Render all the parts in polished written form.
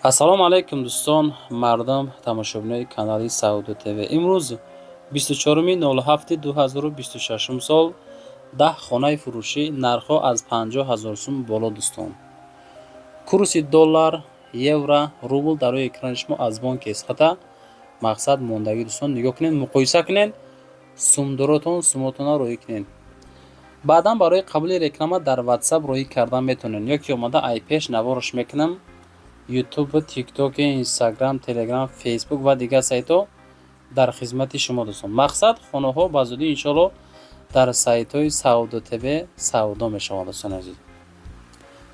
Ассалому алайкум, дӯстон, мардум, тамошобинои канали Савдо ТВ. Имрӯз 24.07.2026 сол, 10 хонаи фурӯшӣ, нархҳо аз 50 ҳазор сум боло, дӯстон. Курси доллар, евро, рубл дар рӯи экрани шумо аз бонки Эсхата мақсад мондагӣ, дӯстон, нигоҳ кунед, муқоиса кунед, сумдоротон сумотона роҳӣ кунед. Баъдан барои қабули реклама дар WhatsApp роҳӣ кардан метавонед ё ки омада ай пеш наворош мекунам. Ютуб, Тикток, Инстаграм, Телеграм, Фейсбук ва дигар сайтҳо дар хизмати шумо, дӯстон. Мақсад, хонаҳо ба зудӣ, иншоалло, дар сайтҳои Савдо ТВ савдо мешаванд, дӯстони азиз.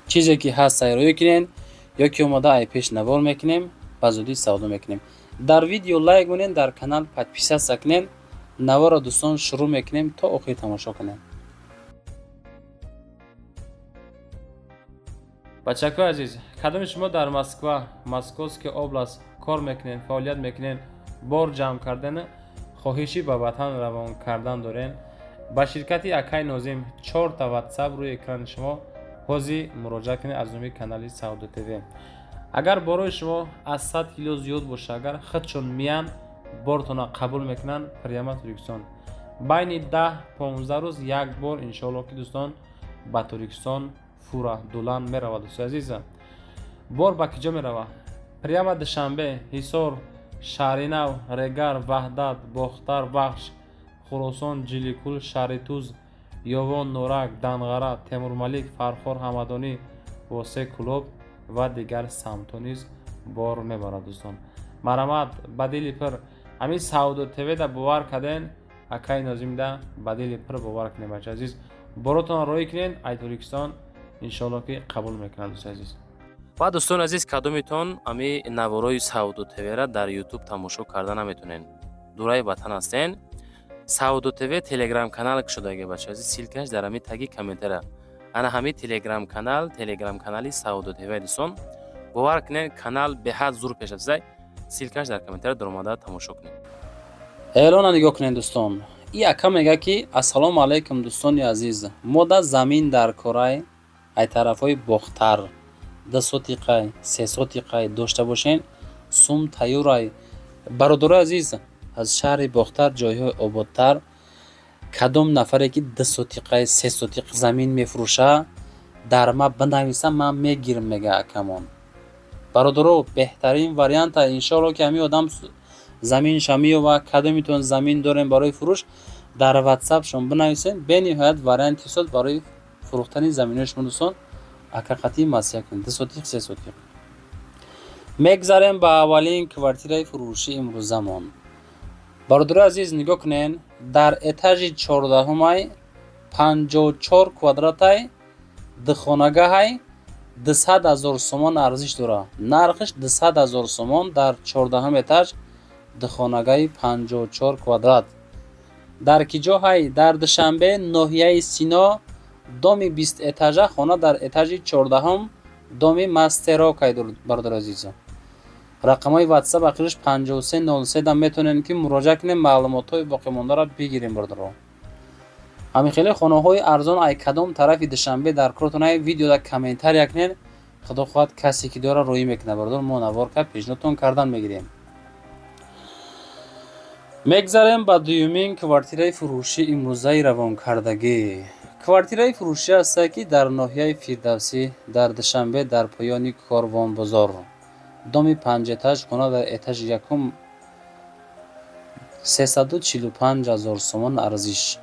Чизе ки ҳаст, сайроӣ кунед ё ки омада ай пеш навор мекунем, ба зудӣ савдо мекунем. Дар видео лайк монед, дар канал подписаться кунед. Наворро, дӯстон, шурӯъ мекунем, то охир тамошо кунед. Бачакҳои азиз, кадоми шумо дар Москва, Московский область кор мекунед, фаъолият мекунед, бор ҷамъ кардан, хоҳиши ба ватан равон кардан доред, ба ширкати акай Нозим, чорта ватсап рӯи экрани шумо, ҳозир муроҷиат кунед аз номи канали Савдо ТВ. Агар борои шумо аз 100 кило зиёд боша, агар худшон миян, бортона қабул мекунанд, прямо Тоҷикистон байни 10-15 рӯз як бор, иншоалло, ки, дӯстон, ба Тоҷикистон фура дулан меравад. Дӯстои азиза, бор ба киҷо меравад? Прямо Душанбе, Ҳисор, Шаҳринав, Регар, Ваҳдат, Бохтар, Вахш, Хуросон, Ҷиликул, Шаҳритуз, Ёвон, Норак, Данғара, Темурмалик, Фархор, Ҳамадонӣ, Восе, Кӯлоб ва дигар самтҳо низ бор мебарад. Дӯстон, марҳамат, ба дили пир ҳамин Савдо ТВ-да бовар карден, акаи Нозимда ба дили пир бовар кунед. Бача азиз, боротонро роҳӣ кунед, ай Тоҷикистон, иншоалло, ки қабул мекунад, дӯстои азиз. Ва, дӯстони азиз, кадомитон ами наворои Савдо ТВ-ра дар Ютуб тамошо карда наметонед, дураи ватан ҳастен, Савдо ТВ телеграм канал кушодаги, бача азиз, ссылка ш дар ҳами таги комментария. Ана ҳами телеграм канал, телеграм канали Савдо ТВ. Дӯстон, бовар кунед, канал беҳад зур пеш рафтаи. Ссылка ш дар комментария, даромада тамошо кунед. Эълона нигоҳ кунед, дӯстон. И ака мега, ки: «Ассалому алайкум, дӯстони азиз, мода замин дар корай, ай тарафҳои Бохтар, 2 сотиқай, 3 сотиқай дошта бошен, сум тайёрай». Бародарои азиз, аз шаҳри Бохтар, ҷойҳои ободтар, кадом нафаре ки 2 сотиқай, 3 сотиқ замин мефурӯша, дар ма бинависа, ман мегирм, мега акамон. Бародаро, беҳтарин варианта, иншоалло, ки ҳамин одам заминша меёва. Кадомитон замин дорем барои фурӯш, дар ватсапшон бинависен. Бениҳоят варианти соз барои фурӯхтани заминҳои шумо, дӯстон, акақатӣ маслиҳат кунед. 2 сотиқ, 3 сотиқ. Мегзарем ба аввалин квартираи фурӯшӣ имрӯзамон. Бародарои азиз, нигоҳ кунед, дар этажи 14-умай, 54 квадратай, духонагаҳай, 200 ҳазор сомон арзиш дорад. Нархш 200 ҳазор сомон, дар 14-ум этаж, духонагаи 54 квадрат. Дар ки ҷоҳай? Дар Душанбе, ноҳияи Сино, доми 20 этажа, хона дар этажи 14-ум, доми мастерокай. Бародари азизо, рақамҳои ватсап ахираш 5303 да метавонем, ки муроҷиат кунем, маълумотҳои боқимондаро бигирем. Бародаро, ҳамин хеле хонаҳои арзон ай кадом тарафи Душанбе дар кортонай, видеода комментария кунед. Худо хоҳад, касе ки дора, роҳӣ мекунад. Бародар, мо навор кард, пешниҳодтон кардан мегирем. Мегзарем ба дуюмин квартираи фурӯшӣ имрӯзаи равонкардагӣ. Квартираи фурӯшӣ ҳастае, ки дар ноҳияи Фирдавсӣ, дар Душанбе, дар поёни Корвонбозор, доми панҷэтаж, хона дар этажи якум, 345 ҳазор сомон арзиш.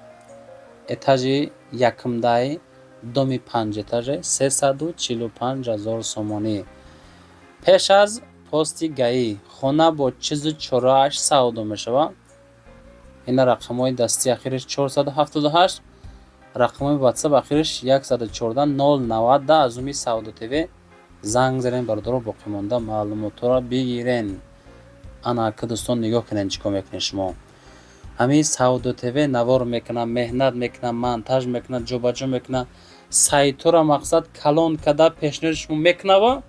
Этажи якумдай, доми панҷэтаже, 345 ҳазор сомонӣ. Пеш аз пости ГАИ, хона бо чизу чорааш савдо мешавад. Ина рақамҳои дастии ахираш 478, рақамҳои ватсап ахираш 114 090. Аз номи Савдо ТВ занг занед, бародаро, боқимонда маълумотҳоро бигирен. Ана ки, дӯстон, нигоҳ кунед, чӣ кор мекунед шумо. Ҳамин Савдо ТВ навор мекунад, меҳнат мекунад, монтаж мекунад, ҷобаҷо мекунад, сайтҳоро мақсад калон карда пешниҳоди шумо мекунава,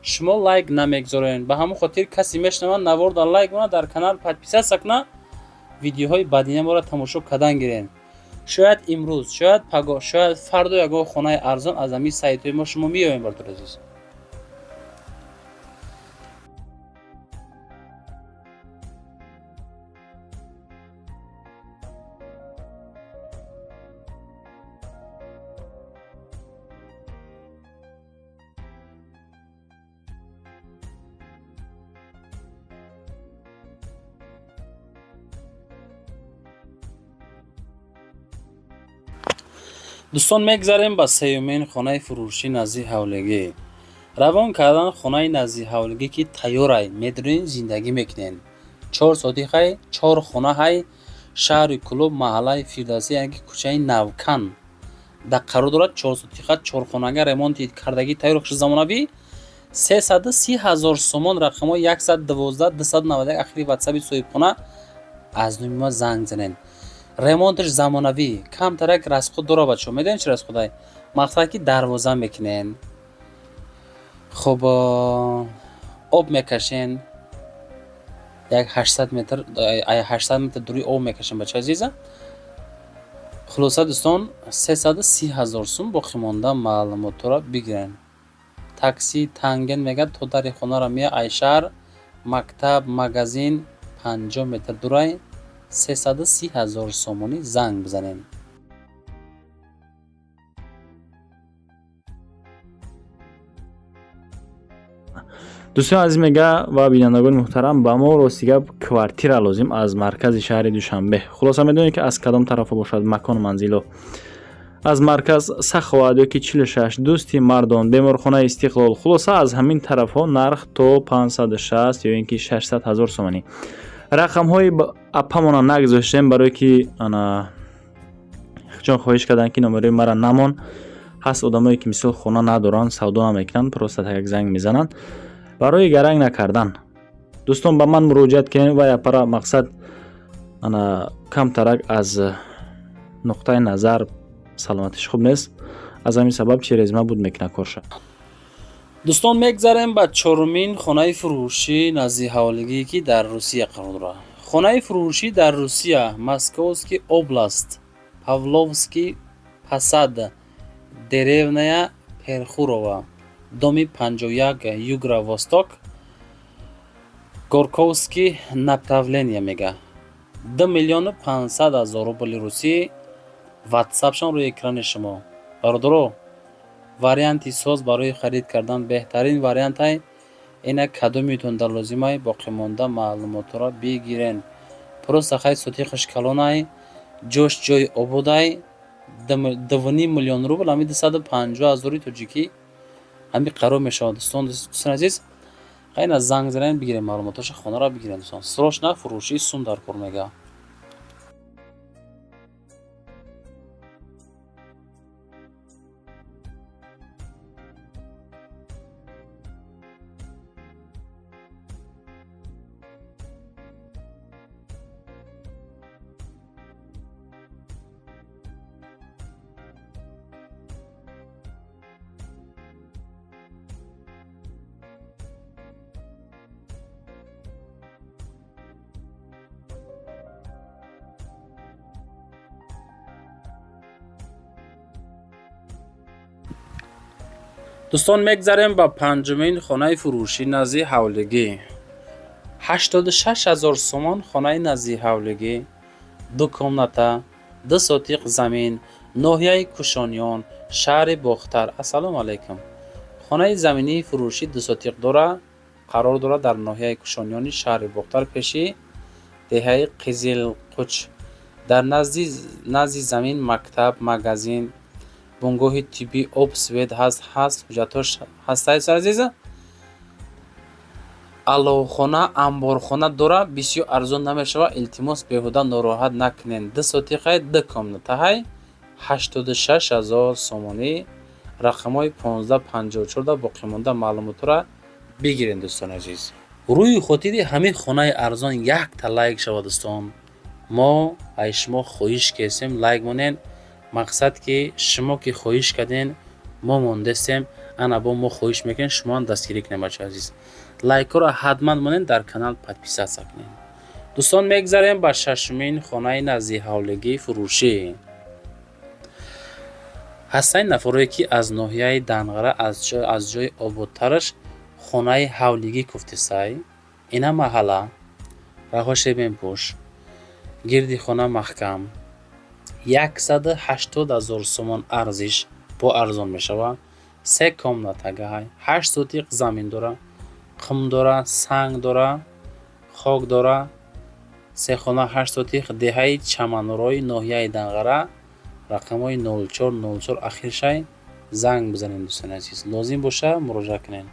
шумо лайк намегзоред. Ба ҳамон хотир касе мешунавад, наворда лайк монад, дар канал подписаться кунад, видеоҳои баъдина моро тамошо кардан гиред. Шояд имрӯз, шояд пагоҳ, шояд фардо ягон хонаи арзон аз ҳамин сайтҳои мо шумо меёбем, бародари азиз. Дӯстон, мегзарем ба сеюмин хонаи фурӯшӣ назди ҳавлигӣ. Равон кардан хонаи назди ҳавлигӣ, ки тайёрай, медурен, зиндагӣ мекунен. 4 сотихай, 4 хонаҳай, шаҳри Кӯлоб, маҳаллаи Фирдавсӣ, яъне ки кӯчаи Навкан дар қарор дорад. 4 сотиха, 4 хонага, ремонти кардагӣ, тайёр замонавӣ, 330 000 сомон. Рақамҳои 112 291 ахири ватсаби соҳибхона, аз номи ма занг занед. Ремонташ замонавӣ, камтарак расход дора, бачаҳо. Медонед, чи расходай? Мақсад ки дарвоза мекунен, хуб, об мекашен, як 800 метр, 800 метр дури об мекашем, бачаҳои азиза. Хулоса, дӯстон, 330 000 сум. Боқӣ монда маълумотҳоро бигирен. Такси танген мегӯяд, то дари хонаро мея. Ай шаҳр мактаб, магазин 50 метр дурай. 330 000 сомонӣ, занг бизанем. Дӯстони азиз, мега, ва бинандагони муҳтарам, ба мо, рости гап, квартира лозим аз маркази шаҳри Душанбе. Хулоса, медонед, ки аз кадом тарафо бошад, макону манзило аз марказ, Саховат ё ки 46, Дӯсти мардон, беморхонаи Истиқлол, хулоса, аз ҳамин тарафҳо. Нарх то 560 ё ин ки 600 ҳазор сомонӣ. Рақамҳои аппамона нагузоштем, барое ки ана чон хоҳиш карданд, ки номерои мара намон. Ҳаст одамое, ки мисол хона надоранд, савдо намекунанд, просто так занг мезананд. Барои гаранг накардан, дӯстон, ба ман муроҷиат кунед. Вай аппара, мақсад, ана камтарак аз нуқтаи назар саломатиш хуб нест, аз ҳамин сабаб через ма буд мекунад корша. Дӯстон, мегзарем ба чорумин хонаи фурӯшӣ назди ҳаволигӣ, ки дар Русия қарор дорад. Хонаи фурӯшӣ дар Русия, Московский область, Павловский Посад, деревня Перхурова, доми 51, юго-восток, Горьковский направление мега. 2 500 000 рубли русӣ. Ватсапшон рӯи экрани шумо. Бародаро, варианти соз барои харид кардан, беҳтарин вариантай ина. Кадомитон дар лозимай, боқимонда маълумотҳоро бигирен. Просто хай сотихаш калонай, ҷош ҷои ободай. 2,5 миллион рубл, ҳами 250 ҳазори тоҷикӣ ҳами қарор мешавад. Дӯстон, дӯстони азиз, хайна занг занен, бигирем маълумотоша, хонаро бигирем. Дӯстон, срочно фурӯшӣ сум дар кор мега. Дӯстон, мегзарем ба панҷумин хонаи фурӯшӣ назди ҳавлигӣ. 86 ҳазор сомон. Хонаи назди ҳавлигӣ, ду комната, 2 сотиқ замин, ноҳияи Кушониён, шаҳри Бохтар. Ассалому алайкум. Хонаи заминии фурӯшӣ ду сотиқ дора, қарор дорад дар ноҳияи Кушониёни шаҳри Бохтар, пеши деҳаи Қизилқуч. Дар назди замин мактаб, магазин, бунгоҳи тиббӣ, об, свет ҳаст, ҳуҷҷатҳош ҳастаи, азиза. Аловхона, амборхона дора. Бисёр арзон намешавад, илтимос, беҳуда нороҳат накунед. Ду сотиқай, ду комнатаҳай, 86 ҳазор сомонӣ. Рақамҳои 15 54-да боқимонда маълумотҳоро бигиред, дӯстони азиз. Рӯи хотири ҳамин хонаи арзон якта лайк шавад. Дӯстон, мо аз шумо хоҳиш кардем, лайк монед. Мақсад ки шумо ки хоҳиш кардем, мо мондестем. Ана бо мо хоҳиш мекунем, шумоам дастгирӣ кунем. Бачаҳои азиз, лайкҳоро ҳатман монед, дар канал подписаться кунед. Дӯстон, мегзарем ба шашумин хонаи назди ҳавлигии фурӯшӣ. Ҳастанд нафарое, ки аз ноҳияи Данғара, аз ҷои ободтараш хонаи ҳавлигӣ куфтисай. Ина маҳалла, роҳҳо шебенпӯш, гирди хона маҳкам. 180 ҳазор сомон арзиш, бо арзон мешавад. Се комнатагаҳай, 8 сотиқ замин дора, қум дора, санг дора, хок дора. Се хона, 8 сотиқ, деҳаи Чаманрои ноҳияи Данғара. Рақамҳои 04 04 ахиршай занг бизанед, дӯстони азиз. Лозим боша, муроҷиат кунед.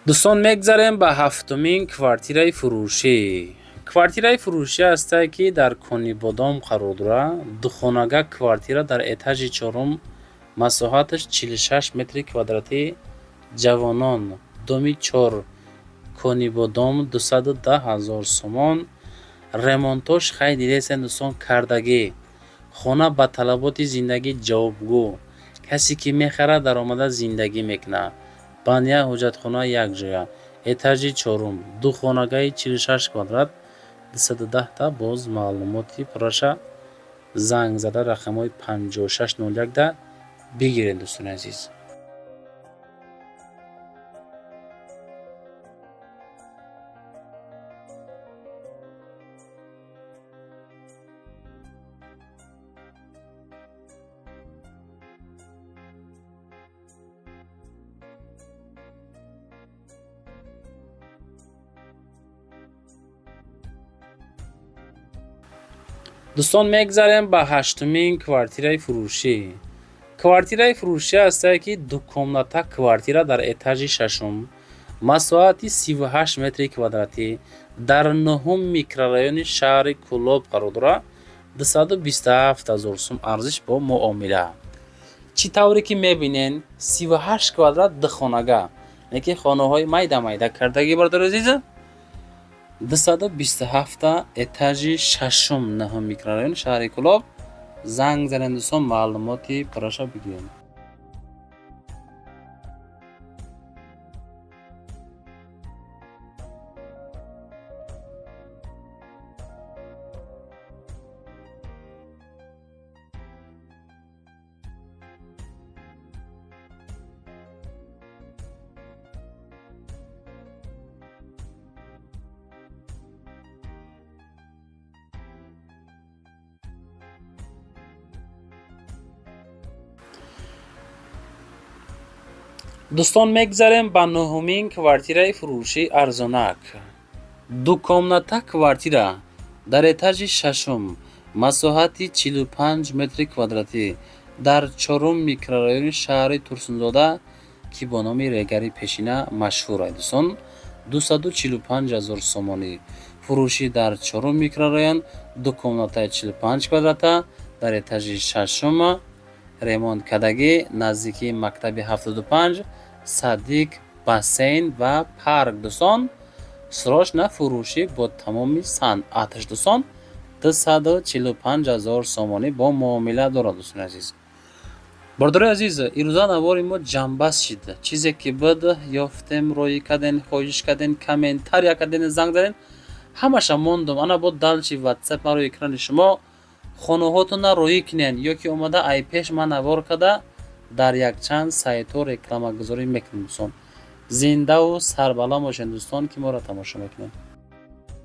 Дӯстон, мегзарем ба ҳафтумин квартираи фурӯшӣ. Квартираи фурӯшӣ ҳастае, ки дар Конибодом қарор дорад. Духонага квартира дар этажи чорум, масоҳаташ 46 метри квадратӣ. Ҷавонон, доми чор, Конибодом, 210 ҳазор сомон. Ремонтош хай дидесен, дӯстон, кардагӣ. Хона ба талаботи зиндагӣ ҷавобгӯ. Касе ки мехарад, даромада зиндагӣ мекунад. Баня, ҳоҷатхона якҷоя. Этажи чорум, ду хонагаи 46 квадрат, 210-та. Боз маълумоти пурраша занг зада рақамҳои 5601 да бигиред, дӯстони азиз. Дӯстон, мегзарем ба ҳаштумин квартираи фурӯшӣ. Квартираи фурӯшӣ ҳастае, ки дукомната квартира дар этажи шашум, масоҳати 38 метри квадратӣ, дар нуҳум микрорайони шаҳри Кӯлоб қарор дорад. 227 ҳазор сум арзиш бо муомила. Чӣ тавре ки мебинен, 38 квадрат, духонага, леки хонаҳои майда майда кардагӣ, бародари азиз. 227, этажи шашум, нуҳум микрорайони шаҳри Кӯлоб. Занг занед, дӯстон, маълумоти пурраша бигиред. Дӯстон, мегзарем ба нуҳумин квартираи фурӯшӣ арзонак. Дукомната квартира дар этажи шашум, масоҳати 45 метри квадратӣ, дар чорум микрорайони шаҳри Турсунзода, ки бо номи Регари пешина машҳур ай, дӯстон. 245 ҳазор сомонӣ фурӯшӣ дар чорум микрорайон, дукомнатаи 45 квадрата дар этажи шашум, ремонт кардагӣ, наздикии мактаби 75, садик, бассейн ва парк. Дӯстон, срочно фурӯшӣ бо тамоми санъаташ, дӯстон. 245 ҳазор сомонӣ бо муомила дорад, дӯстони азиз. Бародарои азиз, ирӯза навори мо ҷамъбаст шид. Чизе ки буд, ёфтем, роӣ карден, хоҳиш карден, комментария карден, занг заден, ҳамаша мондум. Ана бо дальше ватсап маро экрани шумо. Хонаҳотона роӣ кунен ё ки омада ай пеш ман навор карда дар якчанд сайтҳо рекламагузорӣ мекунем, дӯстон. Зиндаву сарбаланд бошед, дӯстон, ки моро тамошо мекунед.